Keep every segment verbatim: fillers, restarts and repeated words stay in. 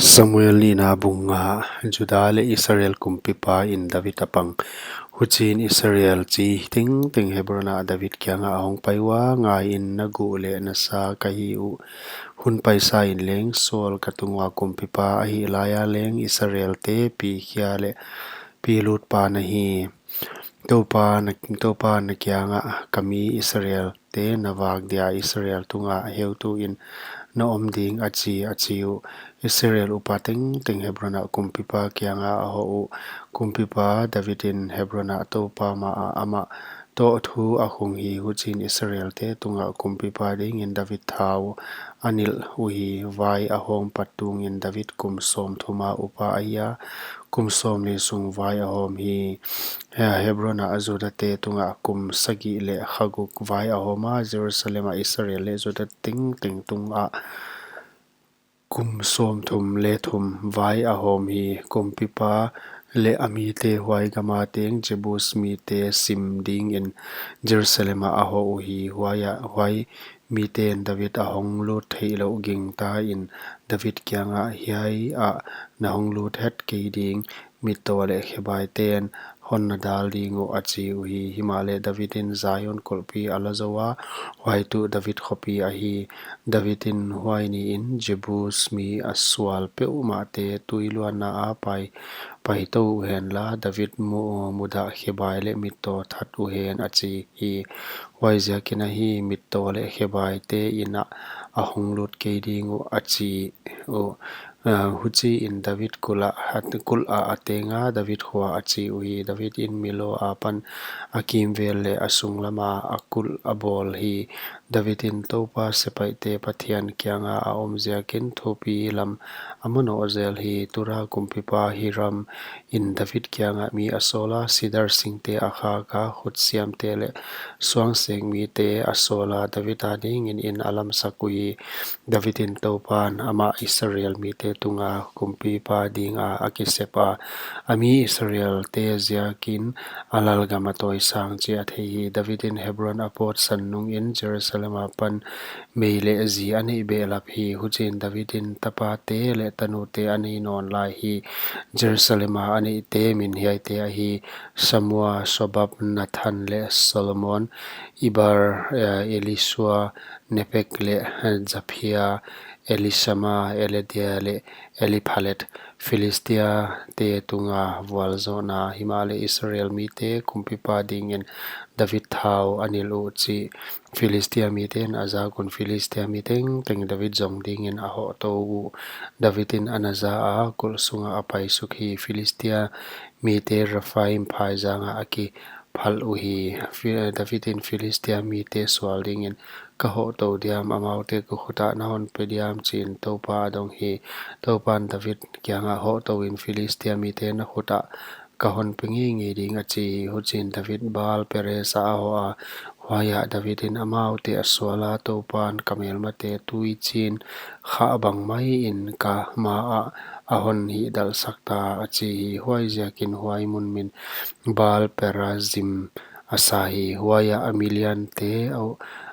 Samuel nihna bung nga. Juda leh Israel kumpipa in David a pang. Huchiin Israel chi tengteng Hebron ah David kiangah a hongpai ua, Ngaiin, na guh leh na sa ka hi uh. Hun paisa in leng Saul ka tung ua, kumpipa ahih laia leng Israelte pi khia leh pi lutpa na hi. Toupa na, Toupa na kiangah, Ka mi Israelte na vak dia Israel tungah heutuin na om ding, a chi, a chi uh. Israel upa tengteng Hebron ah kumpipa kiangah a hoh uh. Kumpipa David in Hebron ah Toupa maah amah toh thu a khung hi. Huchiin Israelte tungah kumpipa dingin David thau a nilh uhi. Vai a hawm pat tungin David kum sawmthum a upa ahia, kum sawmli sung vai a hawm hi. Hebron ah Judate tungah kum sagih leh kha guk vai a hawm a, Jerusalem ah Israel leh Juda tengteng tungah kum sawmthum leh thum vai a hawm hi. Kumpipa leh a mite huai gama teng Jebus mite sim dingin Jerusalem ah a hoh uhi. Huai ah, huai miten David a hong lut theihlouh gingta in David kiangah, Hiai ah na hong lut het kei ding, mittaw leh khebaiten hon na dal ding uh, a chi uhi. Himahleh David in Zion kulhpi a la zou a, huai tuh David khopi ahi. David in huai niin Jebus mi a sual peuhmahte tui luanna ah pai, paitou uhenla, David mu, mudah khebai leh mittaw that uhen, a chi hi. Huaiziakin ahi, mittaw leh khebaite in ah a hong lut kei ding uh, a chi uh. Huchiin David kulh ah, kulh ah a teng a, David khua a chi uhi. David in Milo apan a kimvel leh a sunglam ah a kulh a bawl hi. David in Toupa sepaihte Pathian kianga a om ziakin thupi lam a manoh zel hi. Tura kumpipa Hiram in David kiangah mi a sawl a, sidar singte a khak a, khutsiamte leh suangsek mite a sawl a, David adingin inn a lamsak uhi. David in Toupan amah Israel mite tunga kumpipa dinga a kisep a, a mi Israelte ziakin a lalgam a tawisang chih a thei hi. David in Hebron a pawtsan nungin Jerusalem apan mei leh zi a neih behlap hi. Huchiin David in tapate leh tanute a nei nawn lai hi. Jerusalem a a neihte min hiaite ahi: Samua, Sobab, Nathan leh Solomon, Ibhar, eh, Elisua, Nepheg leh, eh, Japhia, Elishama, Elada leh Eliphalet. Philistiate tunga vualzohna. Himahleh Israel mite kumpipa dingin David thau a nilh uh chih Philistia miten a zak un, Philistia mi tengteng David zong dingin a hohtou uh. David in a na za a, kulh sungah a paisuk hi. Philistia mite Rephaim phaizang ah a kiphalh uhi. Phi-, David in Philistia mite sual dingin, Ka hohtou diam, amaute ka khut ah na hon pe diam, chiin Toupa a dong hi. Toupan David kiangah, Hohtouin Philistia mite na khut ah ka hon pe ngeingei ding, a chi hi. Huchiin David Baal Perez ah a hoh a, huaiah David in amaute a sual a, Toupan ka melmate tuichin khah bang maiin ka ma ah a hon hihdalhsak ta, a chi hi. Huaiziakin huai mun min Baal Perazim a sa hi. Huaiah a miliante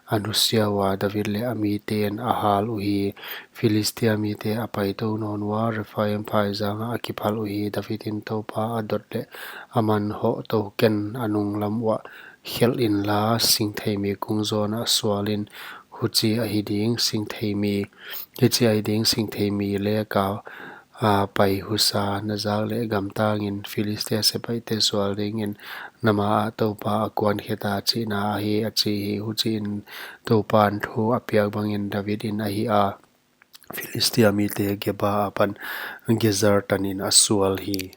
a nusia ua, David leh a miten a hal uhi. Philistia mite a paitou nawn ua, Rephaim phaizang ah a kiphalh uhi. David in Toupa a dot leh aman, Hohtou ken, a nunglam uah khelh inla, singtheimi kungzawn ah sualin, huchi ahi ding singtheimi, hichi ahi ding singtheimi lek a, a, pai husa, na zak leh gamtangin Philistia sepaihte sual dingin na ma ah Toupa a kuan kheta, chihna ahi, a chi hi. Huchiin Toupan thu a piak bangin David in a hih a, Philistia mite Geba apan Gezer tanin a sual hi.